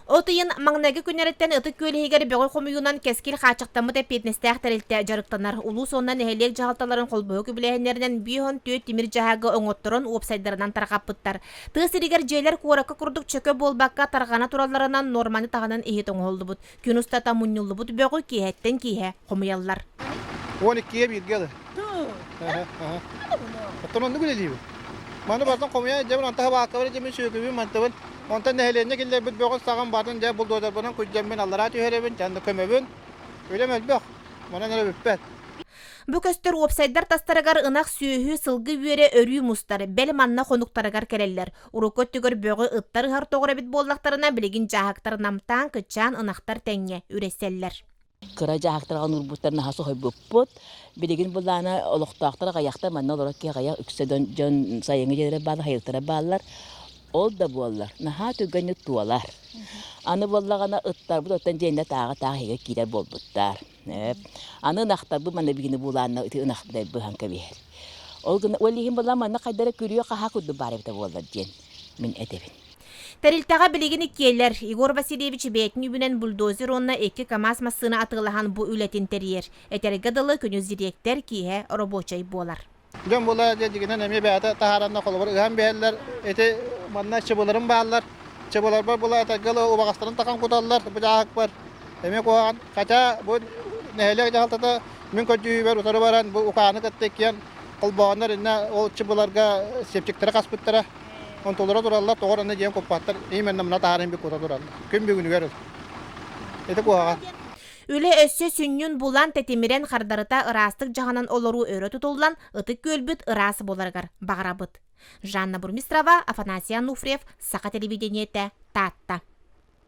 От ыйын маҥнайгы күннэриттэн Ытык Күөл иһигэр бөҕү хомуйуунан Кэскил хааччахтаммыт эппиэтинэстээх тэрилтэ дьарыктанар. Улуус уонна нэһилиэк дьаһалталарын холбоһук үбүлээһиннэринэн 54 тимир дьаһагы оҥотторон уопсайдарынан тарҕаппыттар. Тыа сиригэр дьиэлэр куоракка курдук чөкө буолбакка тарҕана туралларынан нуорманы таһынан иһит оҥоһуллубут. Күн устата мунньуллубут бөҕү киэһэттэн киэһэ хомуйаллар. 12-ге бииргэ ылы. Оттон оннук үлэлиибин. Маны барытын хомуйан дьэбин онто хабааккабар дьэмин сүөкүбүн мантыбын. Онтон нэһилиэнньэ киллэрбит бөҕүн саҕын батын дьэ булдуодарбынан күрдьэммин аллараа түһэрэбин, дьэ көмөбүн. Үлэм элбэх. Манан эрэ бүппэт. Бу көстөр уопсайдар тастарыгар ынах сүөһү, сылгы үөрэ өрүү мустар, бэл манна хонуктарыгар кэлэллэр. Урукку өттүгэр бөҕү ыттар ыһар тоҕор эбит буоллахтарына, билигин дьааһыктар намтаан, кыччаан ынахтар тэҥҥэ үрэсэллэр. Кыра дьааһыктарга онорбуттар наһаа соһуйбуппут. Билигин былаана олохтоохтор аҕыйахтар манна олорор киһи аҕыйах үксэ дьон сайыҥҥы дьиэлэрэ бааллар, хайыктара бааллар. Ол да буоллар, наһаа түргэнник туолар. Аны буоллаҕына ыттарбыт оттон дьиэннэ тааҕы-таах иһигэр киирэр буолбуттар. Аны ынахтарбыт манна бигини булаанна ити ынах быһан кэбиһэр. Ол гына ол иһин буолла манна хайдара күрүө-хаһаа курдук баар эбитэ буоллар диэн мин этэбин. Тэрилтэҕэ билигин иккиэлэр. Егор Васильевич бэйэтин үбүнэн бульдозер уонна икки КАМАЗ массыына атыылаһан бу үлэтин тэрийэр. Этэргэ дылы, күнүс дириэктэр, киэһэ рабочай буолар. Дьон була дьэ дьигинэн эмиэ бэйэтэ таһааранна холобур ыһан биһэллэр. Ити манна чыбыларым бааллар. Чыбыларбар була этэргэ дылы убаҕастарын тахан куталлар бу дьааһыкпар. Эмиэ куһаҕан. Хотя бу нэһилиэк дьаһалтата мин көрдүүбэр утары баран бу укааны кытта иккиэн холбооннор иннэ ол чыбыларга сепчиктэрэ хаспыттара. Онтулара тураллар, тоҕор аны диэн куппаттар, именно мына таһааран би кута тураллар. Күн бүгүнүгэр ити куһаҕан. Үлэ өссө сүнньүн булан, тэтимирэн хардарыта ыраастык дьаһанан олоруу өрө тутуллан, Ытык Күөлбүт ыраас буоларыгар баҕарабыт. Жанна Бурмистрова, Афанасий Ануфриев, Саха телевидениетэ, Таатта.